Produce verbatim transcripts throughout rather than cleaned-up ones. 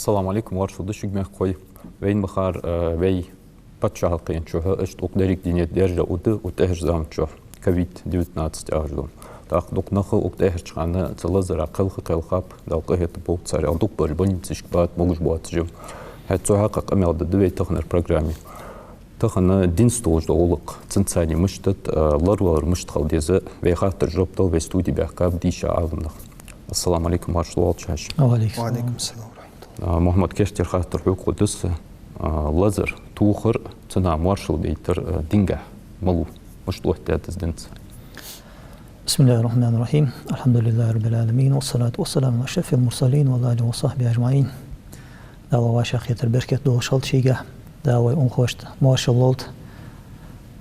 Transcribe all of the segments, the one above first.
Ассаламу Ӏалайкум, моаршал да шуга, мехкахой. Вайна бахар, э, вай паччахьалкхен чухь, иштта укх деррига дунен тӀа даьржа ва укх тӀехьарча заман чухь ковид девятнадцать яхаш дола. ТӀаккха дукха нах укх тӀехьарча хана цу лазара кхелха-кхелхаб, Дала къахетам болба царех, дукхагӀбараш больницашка бац, могаш боацаш ба. ХӀаьта цу хьакъехьа къамаьл дергда вай таханара программе. Тахан динца долаш дола гӀулакх, цунца цхьана мишта да, э, лоравалар мишта хила деза, вай хаттарашта жоп дала вай студе баьхкаб дийша Ӏалам нах. Ассаламу Ӏалайкум, моаршал воалл шоана. Ва Ӏалайкум салам. Ва Ӏалайкум салам ва рахьматуллахӀ. А, Мухьаммад, керттера хаттар хьога хургда са. А, лазар тохар, цунах моаршал байтар, а, дингахьа малув? Мишта оттадаьд из динца? بسم الله الرحمن الرحيم. الحمد لله رب العالمين. والصلاة والسلام على أشرف المرسلين وعلى آله وصحبه أجمعين. Дала вай вӀашагӀкхетар беркат долаш хилда шийгахьа. Дала вай унахошта моаршал лолда.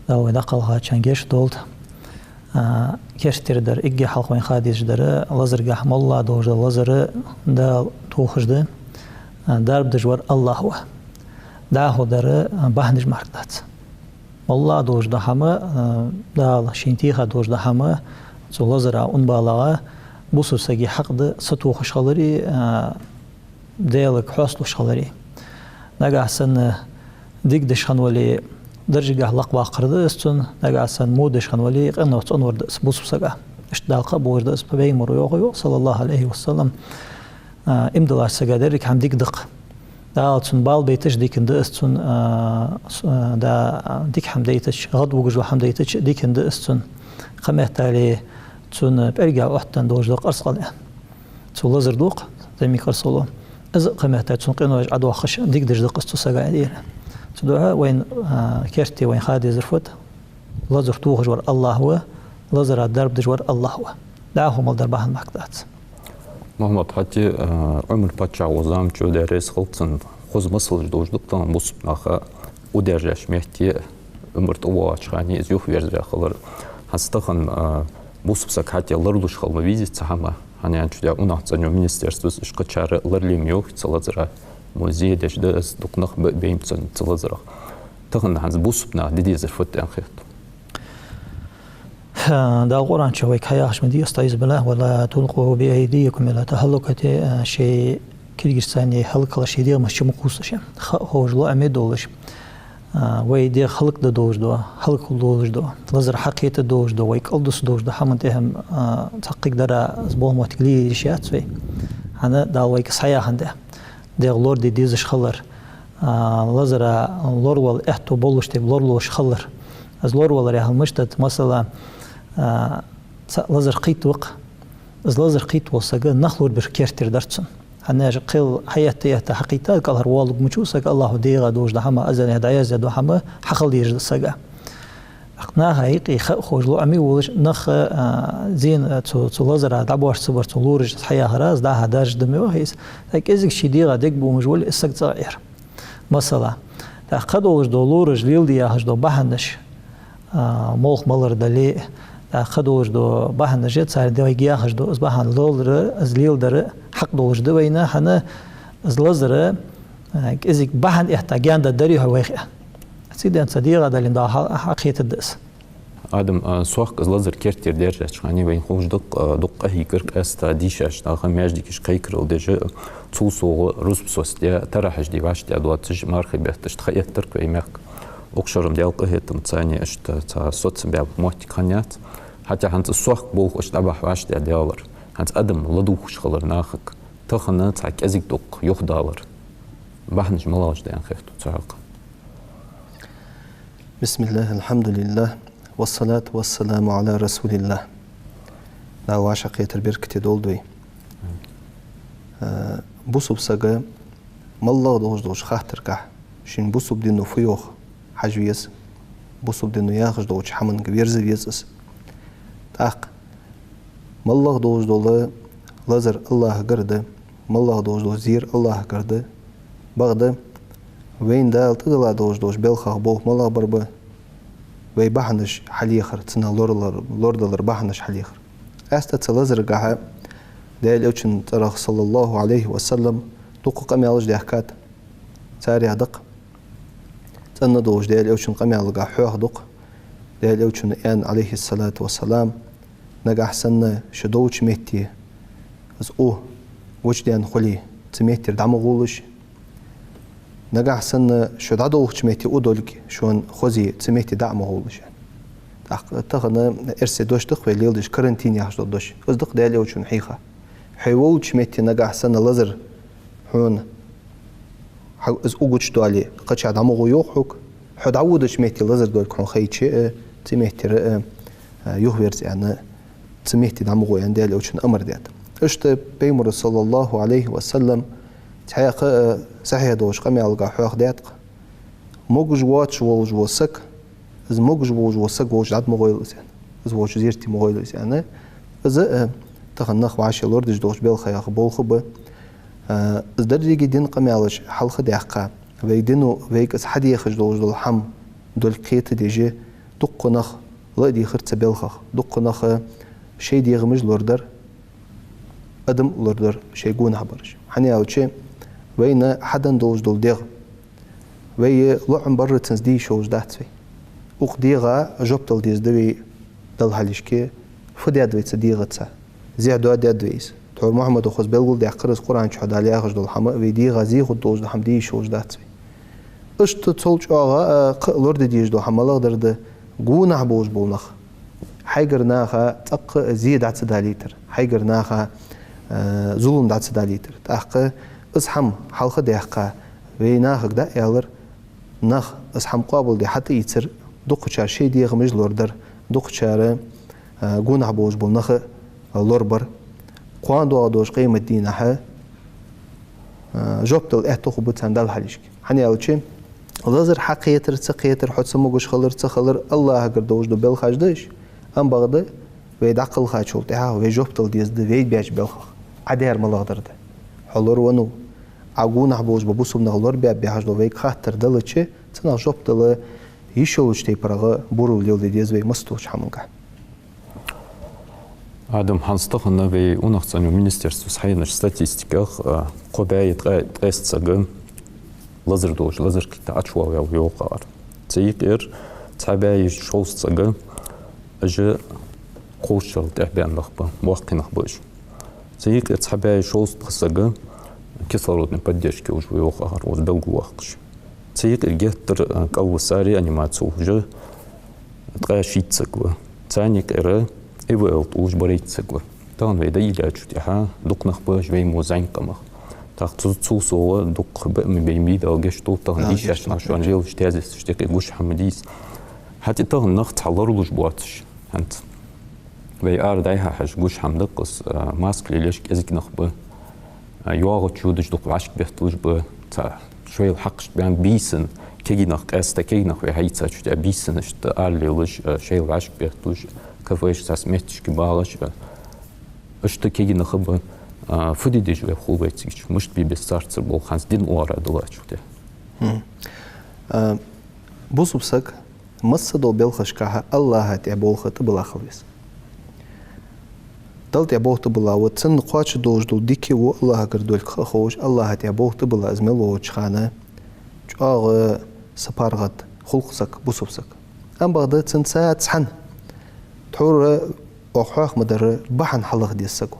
Дала вай дӀакхалхачарна гешт долда. А, керттера дар, эггара хьалха вайна ха дезаш дар, лазаргахьа, моллагӀа долаш дола лазар Дала тохаш да, а, дарба деш вар АллахӀ ва. ДӀахо дар, а, бахьанаш мара дац. МоллагӀа долаш дола хӀама, а, Дала шийна теха долаш дола хӀама, цу лазара, укх балагӀа бусалба сага хьакъ да сатохаш хилари, а, Даьлага хьоасталуш хилари. Нагахьа санна дика деш хинна вале, даржагахьа лакхваккхар да из цун, нагахьа санна во деш хинна вале, къиношца цӀенвар да из бусалба сага. Иштта Дала кхаъ болаш да из, Пайхамаро йоах, йоах, صلى الله عليه وسلم, а, иман долча сага деррига хӀама дика да-кх. Дала цунна бала байташ дикана да из цун, а, с-, а, да, дика хӀама дайтача, гӀадвугаш дола хӀама дайтача дикана да из цун. Кхыметтел цун пӀелгах Ӏоттаденна долаш да къарсакъал. Цо лазар ду-кх, зӀамига къарсакъало. Из а кхыметтел цун къинош Ӏодоахаш, дика деш да-кх из цу сага, аьнна. Цудухьа вайна, а, керттера вайна ха дезар фуд: лазар тохаш вар АллахӀ ва, лазара дарба деш вар АллахӀ ва. ДӀахо мел дар бахьан мара дац. Мухьаммад, хӀаьта, а, Ӏумар-паччахь волча заман чухь, Даьла раьза хилва цунна, хоза масалаш долаш да-кх тахан бусалба наха, удержаш метте, Ӏумар тӀавоагӀача хана из юхаверзаваь хилар. ХӀанз тахан, а, бусалба саг хӀаьта лоралуш хила ма везий цу хӀамах, хӀана аьлча, дӀа унахцӀенъю министерствос, иштта кхычар лорале ма йоахий цу лазарах, мо зе деш да из, дукха нах ба-, бейнаб цу, цу лазарах. Тахан хӀанз бусалба наха де дезар фуд аьнна хет? Дала Къуръан чу вайга хьаяхаш ма дий: أستعيذ بالله، ولا تلقوا بأيديكم إلى التهلكة, шоай кулгашца хӀалакхилар, шоай дегӀамашца чу ма кхувсалаш. Ха а ховш, лоӀаме а долаш, а, вай дегӀ хӀалакде долаш дола, хӀалакхургдолаш дола, лазар хьакхетаргдолаш дола, вай кӀалдусаргдолаш дола хӀаман тӀехьа, а, цхьаккха дара из болх-моттиг лелаеш яц вай. ХӀана, Дала вайга из хьаяхандаь. ДегӀ лораде дезаш хилар, а, лазара лоравала аьттув болаш тайпа лоралуш хилар. Из лоравалар яхар мишта да, масала, а, цхьа лазар кхийтта ва-кх. Из лазар кхийтта вола саг нах лорабер керттера дар цунна. ХӀана аьлча, кхел хьаэтта-этта хьакхийтта, кӀалхарвоаларгвац саг, АллахӀа дегӀа долаш дола хӀама, Ӏазап, дӀаяздаь дола хӀама хьахила дезаш да сага. ТӀаккха наха юкъе ха а ховш, лоӀаме а волаш, нах, а, зена, цу, цу лазара дӀабоарца ца бар, цо лораш хьаяхар, из дӀа-хьа даржа да ма йоахий из. ТӀаккха кӀезига ший дегӀа дегабуамаш вале, из саг цӀагӀа Ӏер. Масала, тӀаккха кхыдолаш дола лораш леладе яхаш дола бахьанаш, а, молха малар дале, тӀаккха кхыдолаш дола бахьанаш, цар дегӀага яхаш дола, из бахьан лелар, из леладар хьакъ долаш да вайна, хӀана, из лазар, а, кӀезига бахьан этта гаьна дарий хьона вайх. Цудухьа цу дегӀа далийна Дала хьа-, хьакхетаргда из. Адам, а, сохка из лазар керттера даьржача хана вайна ховш да-кх, а, дукха къахьийгар къаьстта дийшача наха, маьждигашка кхайкарал деш, цул совгӀа рузба соцадаь, тарахьаш де вӀаштӀехьа доацаш, мархий бетташта ха эттар-кх вай мехка. Укх шера-м, Даьла къахетамца, иштта цхьа соцабаь моттиг хиннаяц. ХӀаьта хӀанз сохка болх иштта дӀабахьа вӀаштӀехьа далар, хӀанз адам ладувгӀаш хилар нахага, тахан цхьа кӀезига дукха юхадалар бахьанаш малагӀаш да аьнна хет цу хьакъехьа? بسم الله، الحمد لله، والصلاة والسلام على رسول الله. Дала вӀашагӀкхетар беркате долда вай. Э, бусалба сага моллагӀа долаш долча хаттаргахьа, шийна бусалба дино фу йоах, хьажа веза, бусалба дино яхаш долча хӀаманга верза веза из. ТӀаккха моллагӀа долаш дола лазар АллахӀагара да, моллагӀа долаш дола зер АллахӀагара да. Бакъда, вайна Дала тӀадилла долаш долча белхех болх малагӀбар ба? Вай бахьанаш хьалехар, цунах лоралар, лорадалара бахьанаш хьалехар. Къаьстта цу лазаргахьа Даьла Элчан цӀерах, صلى الله عليه وسلم, дукха къамаьлаш даьхкад. Царех да-кх: цӀена долаш Даьла Элчан къамаьлагахьа хьоахаду-кх, Даьла Элчано аьннад, عليه الصلاة والسلام: нагахьа санна шо долча метте из у вочадаьнна хуле, цу меттера дӀа ма гӀолаш, Нагахь санна шо дӀадолхача метте удолга шоана хоза, цу метте дӀа а ма гӀовлаш, аьнна. ТӀаккха тахан эрсий дош да-кх вай леладеш, карантин яхаш дола дош. Из да-кх Даьла Элчано хьийха. Хьо волча метте нагахь санна лазар хьона, хьо из угуча доале, кхычахьа дӀа ма гӀо йоах хьога. Хьо дӀаводача метте лазар долга хьона хайча а, цу меттера а юхаверза, аьнна, цу метте дӀа ма гӀо, аьнна, Даьла Элчано амар даьд. Иштта Пайхамара, саллаллахӀу Ӏалайхи ва саллам, цхьаькха а сахьихь долча къамаьлагахь хьоахадаьд-кх: могаш воацаш волаш вола саг, из могаш волаш вола саг волча дӀа ма гӀойла из, аьнна. Из волча зерате ма гӀойла из, аьнна. Из а тахан нах вӀаши лорадеш долча белхех болх ба. Из деррига дина къамаьлаш хьалха а даьккха, вай дино вайга из хьадехаш долаш дола хӀама долга кхетадеш, дуккха нах ладийгӀар цу белхах, дуккха наха шоай дегӀамаш лорадар, адам лорадар шоай гонахьа бараш. ХӀана аьлча, вайна хьаденна долаш дола дегӀ, вай лоӀам барра цунца де йиш йолаш дац вай. Укх дегӀа жоп дала деза да вай, Далла хьалхашка, фу даьд вай цу дегӀаца, зехьа доадаьд вай из. Тхьовра Мухьаммада хоза белгалдаьккхар из Къуръан чу, Дала яхаш дола хӀама, вай дегӀа зе хургдолаш дола хӀама де йиш йолаш дац вай. Иштта цул чӀоагӀа а кхы а лораде дезаш дола хӀама малагӀдар да: гонахьа болаш бола нах. Хьайгара наха цӀаккха а зе дӀа ца далийтар, хьайгара наха зулам дӀа ца далийтар. ТӀаккха из хӀама хьалха а даьккха, вай нахага дӀа а аьлар, нах из хӀама къоабалде хьатӀаийцар, дукхачар шоай дегӀамаш лорадар, дукхачар гонахьа болаш бола нах а лорабар. Кхоана доагӀаш долча къематдийнахьа жоп дала аьттув хургба царна Далла хьалхашка. ХӀана аьлча, лазар хьакхетар, ца кхетар, хьо ца могаш хилар, ца хилар, АллахӀагара долаш дола белхаш да уж. Ам бакъда, вай дӀакхалхачул тӀехьагӀа вай жоп дала деза да вайга баьча белхах. Ӏа даьр малагӀдар да? Хьо лоравеннав. Ӏа гонахьа болаш бола бусалба нах лорабаьб яхаш дола вайга хаттар далча, цунах жоп дала йиш йолча тайпара бурал леладе деза вай массадолча хӀамангахь. Адам, хӀанз тахан вай унахцӀенон министерствос хьаеннача статистиках кхо бӀаь ткъаь-, ткъаь итт саг лазар долаш, лазар кхийтта ӀочувоагӀа ваьв йоах. Цу юкъера цхьа бӀаь шовзткъа саг, уж кхувсачарел тӀехьа баьнна нах ба, воккхий нах ба уж. Цу юкъера цхьа бӀаь шовзткъа саг кислородни поддержка йолаш ва йоах, укхаза белгалвоаккхаш. Цу юкъера геттара кӀал ва са реанимаце ухаш ткъаь шийтта саг ва. Царна юкъера ИВЛ тӀа ухаш барайтта саг ва. Тахан вай дӀайиллачул тӀехьагӀа дукха нах ба уж вай мо зӀамига къамах. ТӀаккха цу, цул совгӀа дукха ба ма бий, Дала гешт долда, тахан дийшача наха шоана лелаш тезеташ тӀехьа гуш хӀама дийца. ХӀаьта тахан нах цхьа лоралуш боацаш. ХӀанз вай ара дӀай-хьа хьажа гуш хӀама да-кх из, маска лелаеш кӀезига нах ба. ЙоагӀача йодаш дукха вӀашка бетталуш ба, цхьа шоайла хьакхашта баьнна бийсанна, кегий нах, къаьстта кегий нах вай хьаийцачул тӀехьагӀа бийсанна иштта ара лелаш, шоайла вӀашка бетталуш, кафешка, цхьацца метташка багӀаш, иштта кегий нах а ба. Фу де деза вай хул вай цига чу, мишта бе беза царцара болх хӀанз дина оагӀорахьа диллачул тӀехьагӀа? Бусалба саг массадолча белхашкахьа АллахӀа тӀа болх тӀабилла хила веза. Далла тӀа болх тӀабилла, вот цунна кхоачаш долаш дола дика а, во а АллахӀагара долга ха а ховш, АллахӀа тӀа болх тӀабилла из мел волча хана чӀоагӀа сапаргӀата хул-кх саг, бусалба саг. Ам бакъда цунца цхьана тхьовра оаха хьоахам бар, бахьан хьалаха деза саго.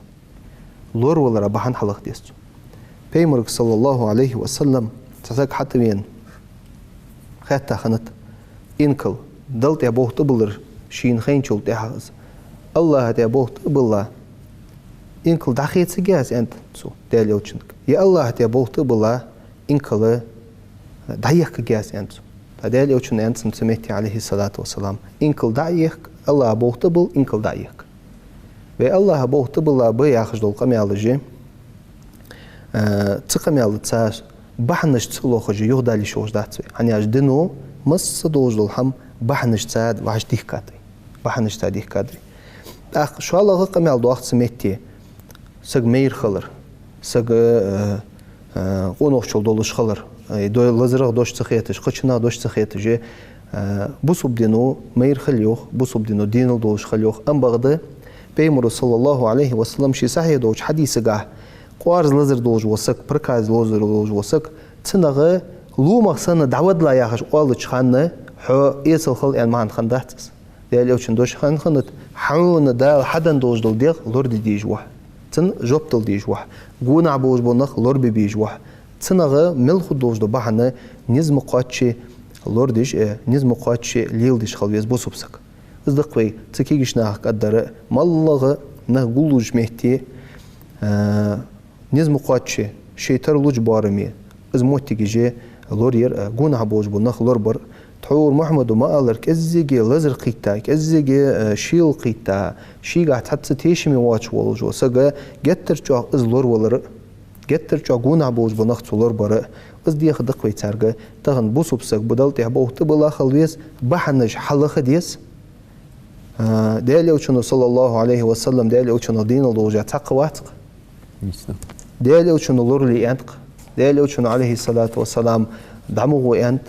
Лоравалара бахьан хьалаха деза цо. Пайхамарга, саллаллахӀу Ӏалайхи ва саллам, цхьа саг хьатӀавена, хаьтта хиннад: инкал, Далла тӀа болх тӀабиллар шийна хайначул тӀехьагӀа из АллахӀа тӀа болх тӀабилла, инкал дӀахецаргья аз, аьннад цо Даьла Элчанга, е АллахӀа тӀа болх тӀабилла, инкал дӀаехкаргья аз, аьннад цо. ТӀаккха Даьла Элчано аьннад цунга цу метте, Ӏалайхи ссалату вассалам: инкал дӀа а ехка, АллахӀа болх тӀабилла, инкал дӀа а ехка. Вай АллахӀа болх тӀабилла ба яхаш дола къамаьлаш, цу къамаьлаца бахьанашца лохаш юхадала йиш йолаш дац вай. ХӀана аьлча дино массадолаш дола хӀама бахьанашца вӀашагӀдийхкад вай. Бахьанашца дийхкад вай. ТӀаккха шоллагӀа къамаьл доагӀа цу метте: саг майра хилар, саг къонахчал долаш хилар, лазарах дош ца хеташ, кхычунах дош ца хеташ, бусалба дино майра хила йоах, бусалба дино денал долаш хила йоах. Ам бакъда Пайхамара, саллаллахӀу Ӏалайхи ва саллам, ший сахьихь долча хьадисагахь: къоарза лазар долаш вола саг, проказа лазар долаш вола саг, цунах ломах санна дӀавадала яхаш оалача хана, хьо эсала хила аьнна маӀан хиннадац из. Даьла Элчан дош хиннад: хьона Дала хьаденна долаш дола дегӀ лораде дезаш ва хьо, цунна жоп дала дезаш ва хьо, гонахьа болаш бола нах лорабе безаш ва хьо, Цунах мел хургдолаш дола бахьан низ ма кхоачче лорадеш, э, низ ма кхоачче леладеш хила веза бусалба саг. Из да-кх вай цу кагийча наха кӀаддар а, моллагӀа нах гуллуча метте, э, низ ма кхоачче, шоай тарлуча боараме, из моттигаш лораяр а, гонахьа болаш бола нах лорабар а. Тхьовра Мухьаммада ма аллара, кӀеззига лазар кхийтта, кӀеззига, э, шийла кхийтта, шийгахьа цхьацца тешаме воацаш волаш вола саг геттара чӀоагӀа из лоравалар а, геттара чӀоагӀа гонахьа болаш бола нах цо лорабар а. Из дехар да-кх вай царга. Тахан бусалба саг ба, Далла тӀехьа бовха тӀабилла хила веза, бахьанаш хьалаха деза. А, Даьла Элчано, صلى الله عليه وسلم, Даьла Элчанах денал долаш цхьаккха вац-кх. Нийса. Даьла Элчано лорале аьннад-кх. Даьла Элчано, عليه الصلاة والسلام, дӀа ма гӀо аьннад.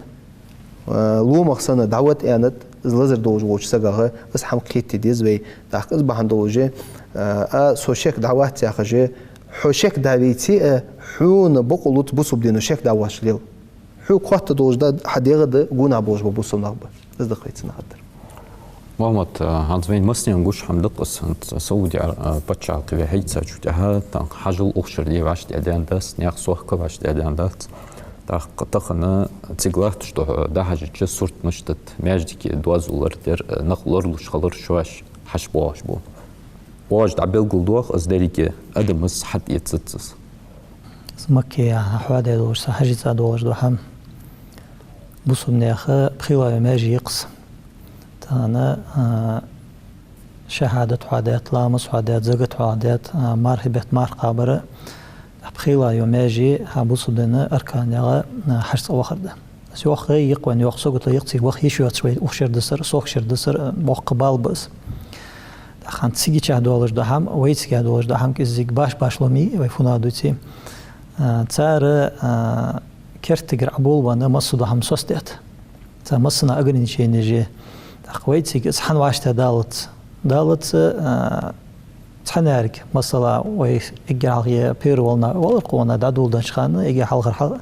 Э, ломах санна дӀавада аьннад, из лазар долаш волча сагах из хӀама кхетаде деза вай. ТӀаккха из бахьан долаш, э, а, со шек дӀавац яхаш, хьо шек дӀавайце а, хьона бокъо луц бусалба дино шек дӀавоацаш лел. Хьога хоатта долаш да, хьа дегӀа да, гонахьа болаш бола бусалба нах ба. Из да-кх вай цунах кӀаддар. Мухьаммад, э, хӀанз вайна массанена гуш хӀама да-кх из, хӀанз Саудий Ар-, э, паччахьалкхе вай хьаийцачул тӀехьагӀа, тахан хьажол укх шера ле вӀаштӀехьадаьнна дац, наьха сохка вӀаштӀехьадаьнна дац. ТӀаккха тахан цига латташ духьа дӀахьежача, сурт мишта да, маьждиге доазув лорадар, нах лоралуш хилар шоаш хьаьша боагӀаш ба. БоагӀаш дӀабелгалдоах из деррига, адамаш хьатӀаэцац из. Из Маккега хьоадаь долаш, са хьажцӀа долаш да хӀама. Бусалба наьха пхийла йола маьже я-кх из. Тахан, а, шахӀадат хьоадаьд, ламаз хьоадаьд, закат хьоадаьд, а, мархий бетта марха кхабар а, пхийла йола маьже хьа бусалба дина арканех, а, хьажцӀа вахар да. Из йоккха гӀайгӀа я-кх вайна, йоккха сагото я-кх цига ваха йиш йоацаш вай укх шера дисар, сохка шера дисар, а, боккха бала ба из. ТӀаккха хӀанз цига чу долаш да хӀама, вай цига долаш да хӀама, кӀеззига баш-баш лома я, вай фуннагӀа дувце. А, цар, а, керттера Ӏоболабенна массадола хӀама соцадаьд. Цар массанахьа ограниченеш я. ТӀаккха вай цига из хӀана вӀаштӀехьадалац? Далац, а, цхьаннега, масала, вай эггара хьалха первая волна валар-кх вайна дӀадоладеннача хана, эггара хьалхара хьал-,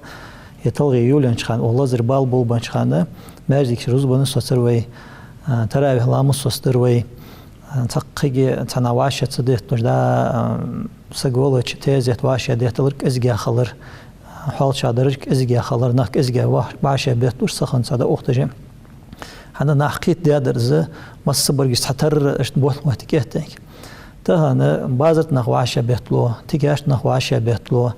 е талгӀе йолаеннача хана, укх лазара бала болабеннача хана, маьждигаш рузбана соцар вай, а, таравихь ламаз соцадар вай, а, цхьаккха кхы цхьаннахьа вӀашагӀ ца детталуш да, а, саг валача тезет вӀашагӀ детталар кӀезигагӀа хилар, хьоалчагӀдараш кӀезигагӀа хилар, нах кӀезигагӀа вӀа-, вӀашагӀ бетталуш сахан цхьа да ухтаже. ХӀана, нах кхетадаьдар из, массабараш цхьатарра иштта ботт-мотт кӀеттанг. Тахан базар тӀа нах вӀашагӀ бетталу, тикаш тӀа нах вӀашагӀ бетталу,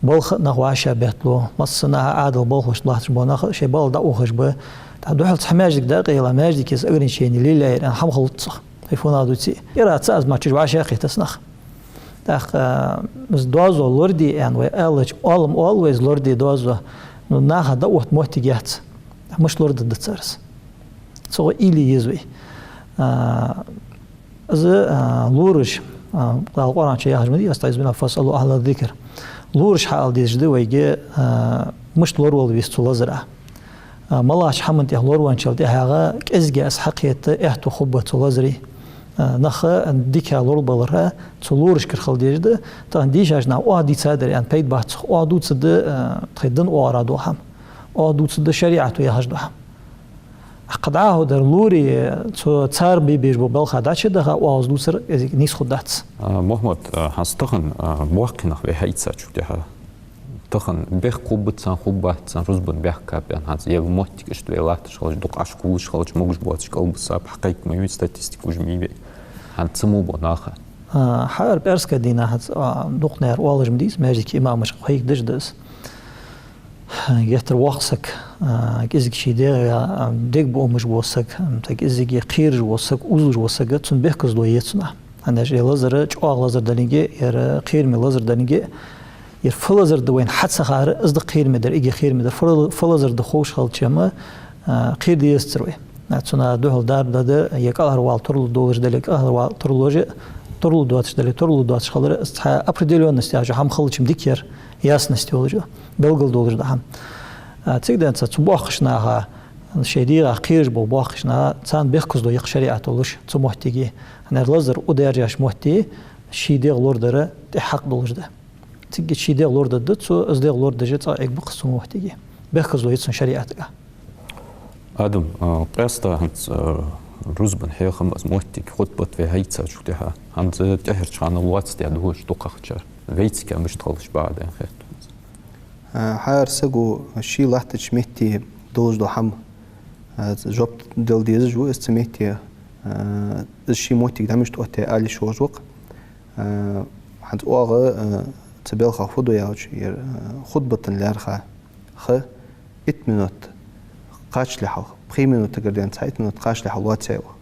балха а нах вӀашагӀ бетталу, массанахьа Ӏаьдала балхашка латташ бола нах шоай бала дӀаухаш ба. ТӀаккха духьал цхьа маьждиг дӀакъайла, маьждиге из ограничени лелаяьр аьнна хӀама хилац цох. Вай фуннагӀа дувце. Ира ца аз мачаш вӀашагӀкхетац нах. ТӀаккха, а, из доазув лораде аьнна вай аьлча, оалам оал вай из лораде доазув, ну, наха дӀаотта моттиг яц. Мишта лорадергда цар из? Цу гӀо уйла е еза вай. А, из, а, лораш, а, Дала Къуръан чу яхаш ма дий: «أستعيذ بالله، فاسألوا أهل الذكر». Лораш хьаала дезаш да вайга, а, мишта лоравала веза цу лазара. А, малагӀча хӀаман тӀа лоравенначул тӀехьагӀа кӀезига из хьакхета аьттув хургба цу лазара. А, нах дика лорабалар цу лорашкара хила дезаш да. Тахан дийшача наха оаха дийцадар аьнна пайда бац цох, оаха дувцаргда, а, тхоай дина оагӀорахьа дола хӀама. Оаха дувцаргда шариӀато яхаш дола хӀама. Кхы дӀахо дар лорий, цу цар бе безаш бола балха дӀачудаха, оаха из дувцар кӀезига нийса хургдац. А, Мухьаммад, а, хӀанз тахан, а, боккхий нах вай хьаийцачул тӀехьагӀа, тахан бехк хургбац царна, хургбац царна рузбан бехк кхаба аьнна, хӀанз ер моттиг иштта вай латташ хилча, дукха Ӏаш кхувлаш хилча, могаш боацаш кӀалбисаб, хьакхайка ма йий вай, статистика уж ма йий вай. ХӀанз цу мо бола наха. А, хӀара пӀаьраска дийнахьа хӀанз, а, дукха наха оалаш ма дий из, маьждига имамаша кхайкадеш да из. Геттара воккха саг, а, кӀезига ший дегӀа, а, дег бу умаш вола саг, м, тӀаккха кӀезига кхераш вола саг, узалуш вола саг, цунна бехказло е цунах. ХӀана аьлча ер лазар, чӀоагӀа лазар далинге, ер кхераме лазар далинге, ер фу лазар да вайна хьа ца хар, из да кхераме дар, эггара кхераме дар, фу, фу лазар да ховш хилча-м, а, кхера дезацар вай. А, цунна духьал дарба да, е кӀалхарвала тарлу долаш дале, кӀалхарвала тарлу же, тарлу доацаш дале, тарлу доацаш хилар, из цхьа определённость яхаш хӀама хилча-м дика яр, ясность йолаш, белгал долаш да хӀама. А, цига денз цу боккхийча наха, шоай дегӀах кхераш бола боккхийча наха, царна бехказло я-кх шариӀато луш цу моттиге. ХӀана аьлча лазар удержаш мотти ший дегӀ лорадар тӀехьа хьакъ долаш да. Цига ший дегӀ лорадергда цо, из дегӀ лорадеш цӀагӀа Ӏергба-кх цу моттиге. Бехказло я цунна шариӀатага. Адам, а, къаьстта хӀанз, а, рузбан хьехам, из моттиг, хутбат вай хьаийцачул тӀехьагӀа, хӀанз тӀеххьарча хана лоацдаь да уж дукхагӀчар. Вайцига мишта хилча бакъахьа да аьнна хет вайна из. А, хӀара саго ший латтача метте долаш дола хӀама, а, жоп дала дезаш ва из цу метте, а, из ший моттиг дӀа мишта оттае ала йиш йолаш ва-кх. А, хӀанз оаха, а, цу балха фу ду аьлча, ер, а, хутбата лаьрхӀа ха итт минут кхачале хьалха, пхи минутагара денз цхьа итт минут кхачале хьалха лоаца йоах.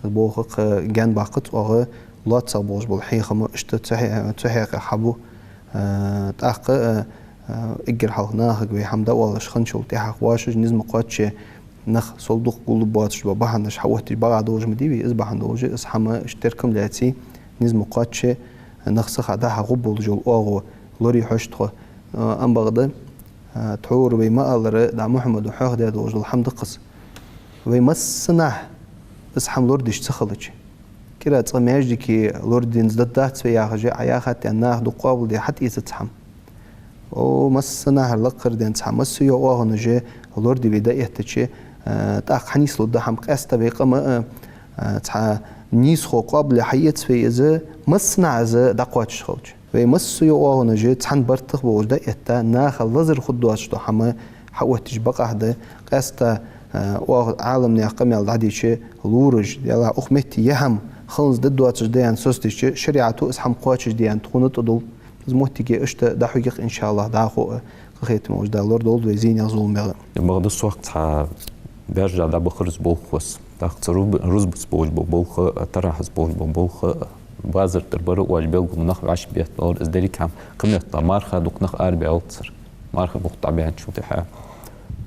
Из болх кхы гаьна баккхац оаха, лоацагӀа болаш бола хьехам иштта цу хье-, цу хьакъехьа хьабу. А, тӀаккха, а, а, эггара хьалха нахага вай хӀама дӀаоалаш хинначул тӀехьагӀа вӀашагӀ низ ма кхоаччача, нах сол дукха гуллубоацаш ба бахьанаш хьаотташ бакъахьа долаш ма дий вай, из бахьан долаш, из хӀама иштта теркам лаьце, низ ма кхоаччача, нах сиха дӀа-хьа гӀоргболаш йола оагӀув лорае хьож тхо. А, ам бакъда, а, тхьовра вай ма аллара, дӀа Мухьаммада хьоахадаь долаш дола хӀама да-кх из. Вай массанахьа из хӀама лорадеш ца хилча, кӀира цкъа маьждиге лорадеш дергдац вай яхаш, Ӏа яхад аьнна, наха дукха къоабалде хьатӀаэцац хӀама. О, массанахьара лакхара денз цхьа массайола оагӀонаш лораде вай дӀаэттача, а, тӀаккха хьанийслу да хӀама, къаьстта вай къам а, а, цхьа нийсхо къоабалъе хьаэц вай из, массанахьа из дӀакхоачаш хилча. Вай массайола оагӀонаш цхьан бартах болаш дӀаэтта, наха лазар хургдоацаш дола хӀама хьаотташ бакъахьа да, къаьстта, а, оаха Ӏаламнаьха къамаьл дӀадийча, лораш, Даьла, укх метте ер хӀама хиланза дергдоацаш да аьнна соцадича, шариӀато из хӀама кхоачашде аьнна тхона тӀадулл. Из моттиге иштта дӀахьоргья-кх, иншааллахӀ, дӀахо а, къахетаме волча Дала лорадолда вай зийнех, зуламех. Бакъда, сох цхьа баьржа дӀабахар из болх хоза. ТӀаккха цу ру-, рузбаца болаш бола болх а, тарахьаца болаш бола болх а, базар тӀара бар а оаш белгала нах вӀашагӀбетталар, из деррига хӀама кхыметтел марха дукха нах арабаьлацар. Марха бухтӀа баьнначул тӀехьагӀа.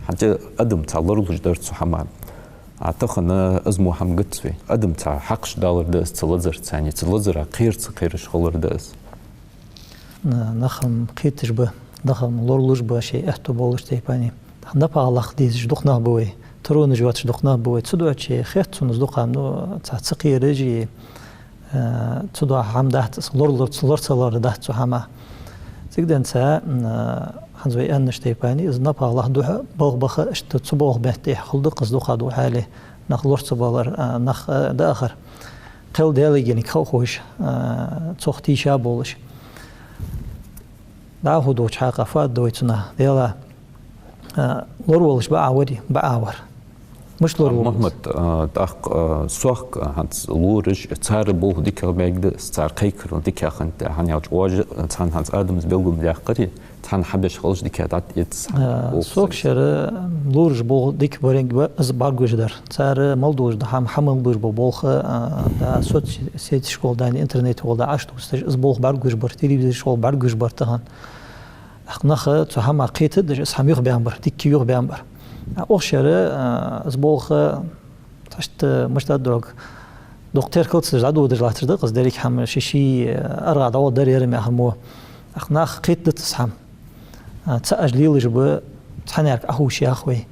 ХӀанз а адам цхьа лоралуш дар цу хӀаман. А тахан из мо хӀама гац вай. Адам цхьа хьакхаш далар да из цу лазарца, цу лазара кхера ца кхераш хилар да из. На-, нах-м кхеташ ба, нах-м лоралуш ба, шоай аьттув болаш тайпара. НапагӀа лакха дезаш дукха нах ба вай, таронаш йоацаш дукха нах ба вай. Цудухьа хет сона из дукха, ну, цхьа ца кхераш, э, цудухьа хӀама дац, из лор-, лор-, лора ца лора дац цу хӀаман. Цига денз, м, хӀанз вай аьннача тайпара, из напагӀа лахара духьа балха баха, иштта цу балха бетта тӀехьа хул да-кх из дукха духьале, нах лора ца балар, а, нах, а, даахар. Кхел Даьлагара ха а ховш, а, цох тийша болаш. ДӀахо долча хьакъехьа фу аргда вай цунах, Даьла, а, лоравалар бакъахьа варий, бакъахьа вар. Мишта лораву из? Мухьаммад, а, тӀаккха, а, сох, а, хӀанз лораш, цар болх дикагӀа баьннаб, цар кхайкарал дикагӀа хиннад, хӀана аьлча оаш, а, цхьан хӀанз Адама белгалдаьккхар, цхьан хьабеш хилча дикагӀа дӀатӀаэц. А, сох шера лораш болх дика барг ба, из бӀаргагуш дар. Цар мел долаш да хӀама, хьа мел долаш бола болх, а, да, соцсеташка гӀолла, да, интернетага гӀолла, да, Ӏаш тувсаш, из болх бӀаргагуш бар, телевизорашка гӀолла бӀаргагуш бар тахан. ТӀаккха нах цу хӀамах кхетадеш, из хӀама юхабаьннабар, дикка юхабаьннабар. А, укх шера, а, из болх, а, тӀаккха мишта дар дог, дукха теркал ца деш, дӀадодаш латташ да-кх из деррига хӀама, ший-ший, а, аргӀагӀа дӀаоттадар ер ма яхар мо. ТӀаккха нах кхетадац из хӀама. А, цаӀ уж лелаш ба, цхьаннега Ӏаховша ях вай.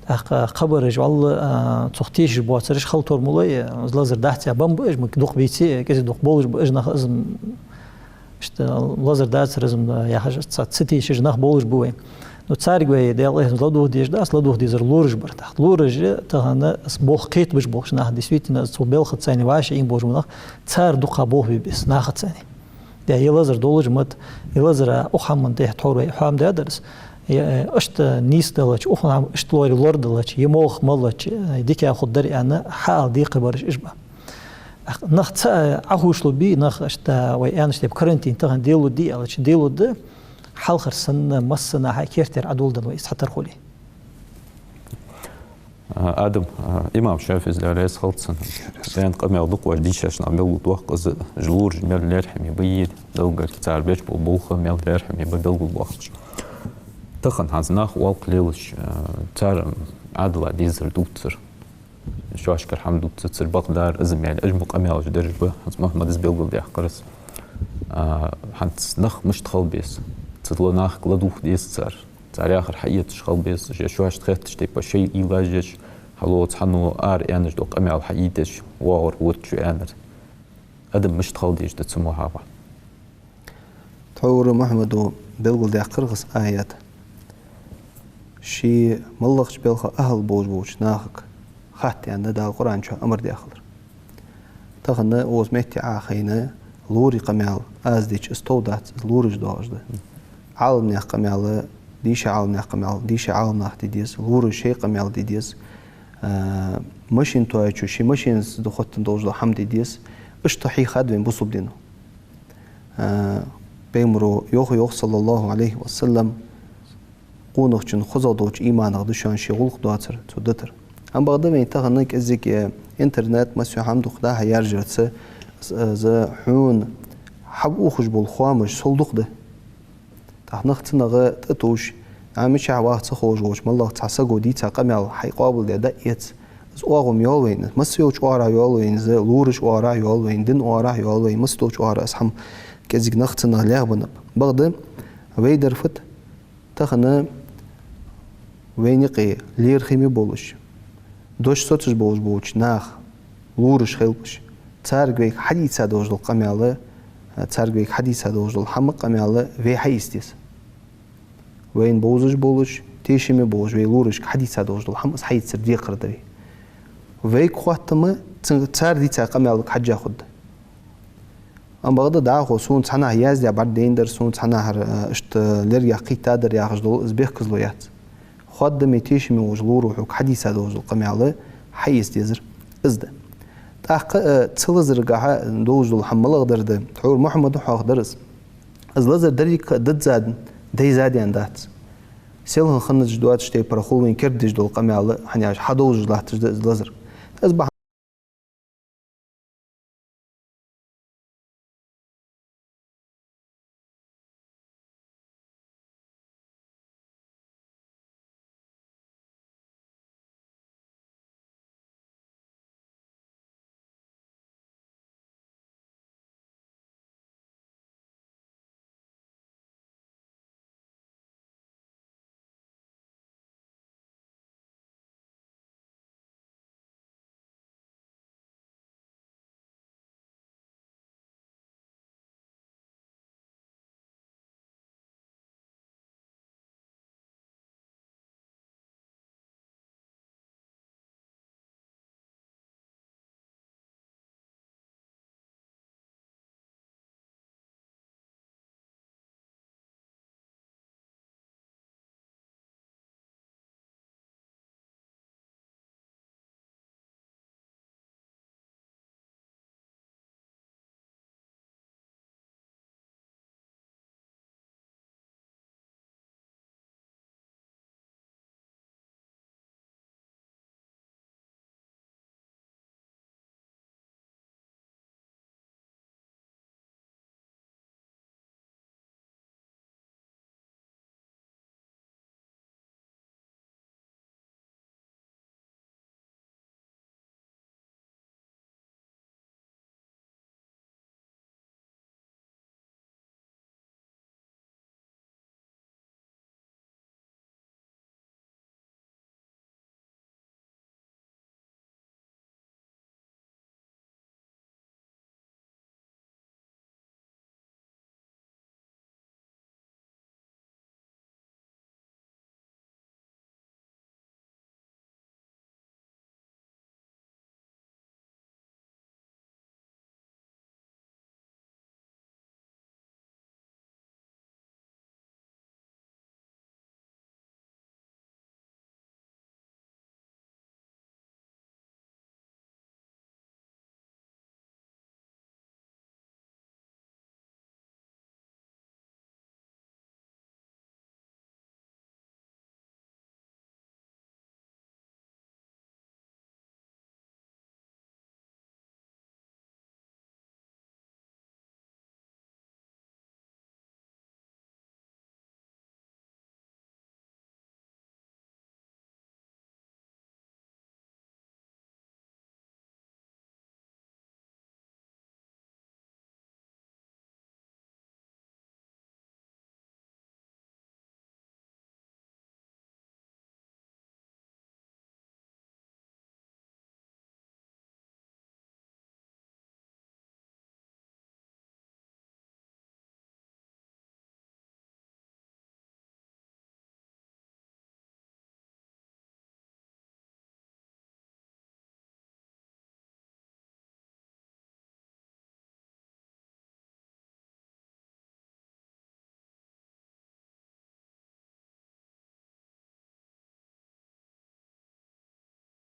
ТӀаккха кхабараш, валлахӀи, а, цох тешаш боацараш хила тарлу, из лазар дац яха бамба уж, ма дукха бийце, кӀезига дукха болаш ба уж нах, из м-, иштта лазар дацар из м-, яхаш, цхьа ца тешаш нах болаш ба вай. Ну, царга вай, Даьла къахетамца, ладувгӀа дезаш дац, ладувгӀа дезар лораш бар. ТӀаккха лораш тахан из болх кхетабеш болча наха, действительно, из цу балхаца вӀашагӀийна болаш бола нах, цар дукха болх бе беза нахаца. Да, е лазар долаш ма да, е лазара укх хӀаман тӀехьа тхьовра вай хьоам даьдар из. Е, э, иштта нийсделча, укх хӀаман иштта лорий лораделча, е молха маллача, э, дика хургдар аьнна, хьаала декхарбараш уж ба. Нах цаӀ Ӏаховшалургбий, нах иштта вай аьннача тайпара карантин тахан делургдий аьлча, делургда, хьалхара санна массанахьа кертера Ӏадоладенна вай из цхьатарра хуле. А, Адам, а, имам ШафиӀийс, Даьла раьза хилва цунна, аьнна къамаьл да-кх, оаш дийшача наха белгалдоаккх из, уж лораш мел лерхӀаме ба, е долга цар беш бола болх мел лерхӀаме ба белгалбоаккхаш. Тахан хӀанз нах оалкхаш лелаш, а, цар Ӏаьдала дезар дувцар, шоашкара хӀама дувцацар, бакъдар из мел, уж мо къамаьлаш дераш ба, хӀанз Мухьаммада из белгалдаьккхар из. А, хӀанз нах мишта хила беза, цу нахага ладувгӀа деза цар. Цар яхар хьаэцаш хила беза, е шоашта хетача тайпара шоай уйлаш еш, хьалха цхьанне ара аьнна дола къамаьл хьаийдеш, вогӀар вутчу аьннар. Адам мишта хила дезаш да цу мо хьагӀ? Тхьовра Мухьаммада белгалдаьккхар-кх из аят. Ший моллагӀча балха ахӀл болаш болча нахага хатта аьнна Дала Къуръан чу амар даь хилар. Тахан укхаза метте Ӏохайна лорий къамаьл аз дича, из тов дац, из лораш доагӀаш да. Ӏаламнаьха къамаьл, дийша Ӏаламнаьха къамаьл, дийша Ӏаламнаха де деза, лораша шоай къамаьл де деза, а, машин тоаечо ший машинаца духаттан долаш дола хӀама де деза. Иштта хьийхад вайна бусалба дино. А, Пайхамара йоах, йоах, صلى الله عليه وسلم: «Къонахчун хозагӀа долча иманах да шоана ший гӀулакх доацар, цо дитар». Амма бакъда вайна тахан кӀезига, э, интернет, массайола хӀама дукха дӀа-хьа яржарца, з-, э, з-, хьона хьаухаш бола хоамаш сел дукха да. ТӀаккха нах цунах тӀатувш, а, мичахьа ваха ца ховш волча моллагӀа цхьа саго дийца къамаьл хьай къоабалдаь дӀаэц. Из оагӀув ма йоалл вайна, массайолча оагӀорахьа йоалл вайна из, лораша оагӀорахьа йоалл вайна, дина оагӀорахьа йоалл вайна, массайолча оагӀорахьа из хӀама кӀезига нах цунах лаьгӀа ба. Бакъда вай дар фуд? Тахан вайна юкъе лерхӀаме болаш, дош соцаш болаш болча наха лораш хилба уж. Царга вайга хьадийца долаш дола къамаьл, царга вайга хьадийца долаш дола хӀама, къамаьл вай хьаийца деза. Вайна бовзаш болаш, тешаме болаш вай лорашка хьадийца долаш дола хӀама, из хьаийцар декхар да вай. Вайга хоаттам ца-, цар дийца къамаьлага хьежжа хургда. Амма бакъда дӀахо сона цхьаннахьа яздаь бӀаргадайнар, сона цхьаннахьара, э, иштта лергах кхийттадар яхаш дола из бехказло яц. Хоадаме, тешаме волча лоро хьога хьадийца долаш дола къамаьл хьаэца дезар из да. ТӀаккха, э, цу лазаргахьа долаш дола хӀама малагӀдар да? Тхьовра Мухьаммада хьоахадаьр из. Из лазар деррига а дизза, дайзза даьннадац. Селхан хиннача доацача тайпара хул вайна кердадеш дола къамаьл, хӀана аьлча хьадовзаш латташ да из лазар. Из ба